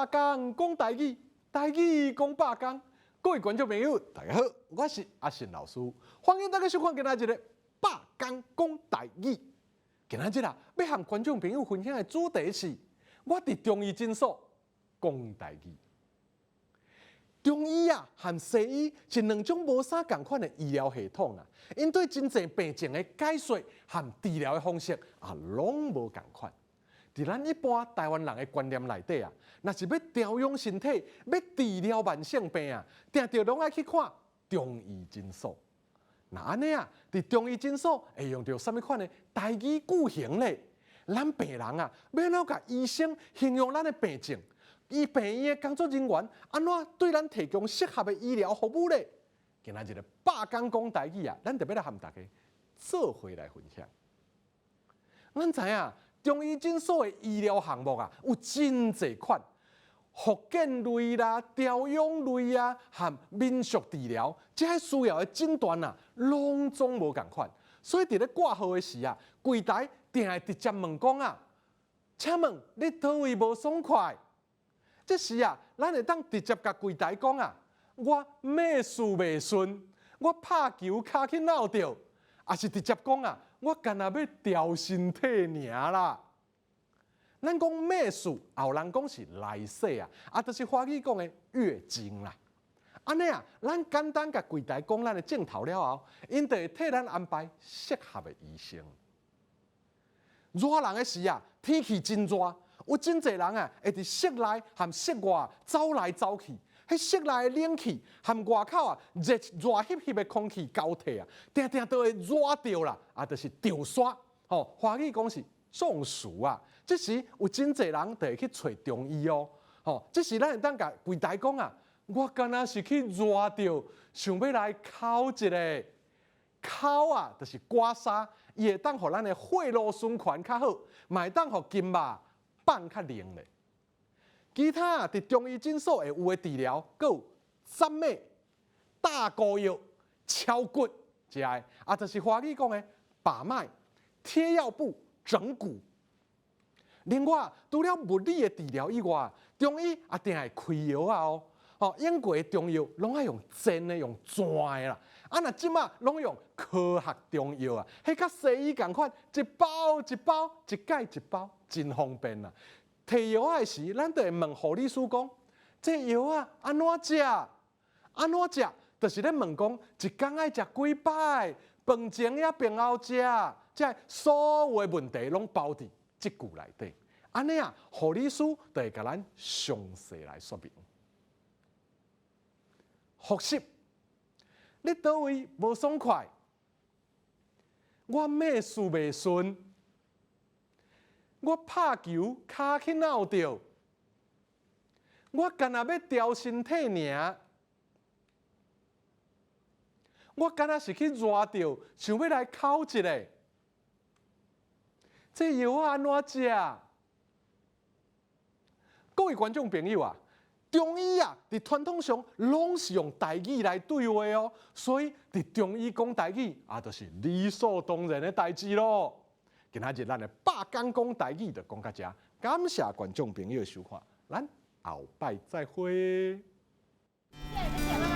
工講台語，台語講百工。各位觀眾朋友，大家好，我是阿信老師，歡迎大家收看今仔日的百工講台語。今仔日啊，欲和觀眾朋友分享的主題是，我佇中醫診所講台語。中醫啊，和西醫是兩種無啥仝款的醫療系統啊，𪜶對真濟病症的解說和治療的方式啊，攏無仝款。佇咱一般台灣人的觀念內底啊，若是欲調養身體、欲治療慢性病啊，定著攏愛去看中醫診所。若按呢啊，佇中醫診所會用著啥物款的台語句型咧？咱病人啊，欲按怎共醫生形容咱的病症？醫病院的工作人員按怎對咱提供適合的醫療服務咧？今仔日的百工講台語啊，咱就欲來和大家做伙來分享。咱知影中醫診所的醫療項目啊，有真濟款，復健類啦、調養類啊，和民俗治療，這需要的診斷啊，攏總無仝款。所以佇咧掛號的時啊，櫃台定會直接問講啊，請問你佗位無爽快？這時啊，咱會當直接共櫃台講啊，我欲事袂順，我拍球跤去落著，抑是直接講啊，我干焦欲調身體爾啦。咱講欲事，也有人講是來勢啊，啊，就是華語講的月經啦。按呢啊，咱簡單共櫃台講咱的症頭了後，𪜶就會替咱安排適合的醫生。熱人的時啊，天氣真熱。有真濟人啊，會佇室內和室外走來走去。彼室內的冷氣和外口啊熱熱翕翕的空氣交替啊，定定都會熱著啦，啊，就是著沙。吼，華語講是中暑啊。這時有真濟人就會去揣中醫哦。吼，這時咱會當共櫃台講啊，我敢若是去熱著，想欲來烤一下。烤啊，就是刮痧，伊會當予咱的血路循環較好，嘛會當予筋肉放較靈咧。其他佇中醫診所會有的治療，閣有針脈、打膏藥、敲骨，這个啊，就是華語講的把脈、貼藥布、整骨。另外，除了物理的治療以外，中醫也定會開藥仔哦。吼，以前中藥攏愛用煎的、用煎的啦。啊，若這馬攏用科學中藥啊，彼佮西醫仝款，一包一包，一蓋一包，真方便啊。提藥仔的時，咱就會問護理師講：這藥仔按怎食？按怎食？就是咧問講，一工愛食幾擺？飯前抑飯後食？這所有的問題攏包佇這句內底。按呢啊，護理師就會共咱詳細來說明。複習，你佗位無爽快？我欲事袂順，我拍球跤去落著，我干焦欲調身體爾，我敢若是去熱著，想欲來烤一下。這藥仔按怎食？各位觀眾朋友啊，中醫啊，佇傳統上攏是用台語來對話哦，所以佇中醫講台語啊，就是理所當然的代誌囉。今仔日咱的百工講台語就講到遮，感謝觀眾朋友的收看，咱後擺再會。謝謝。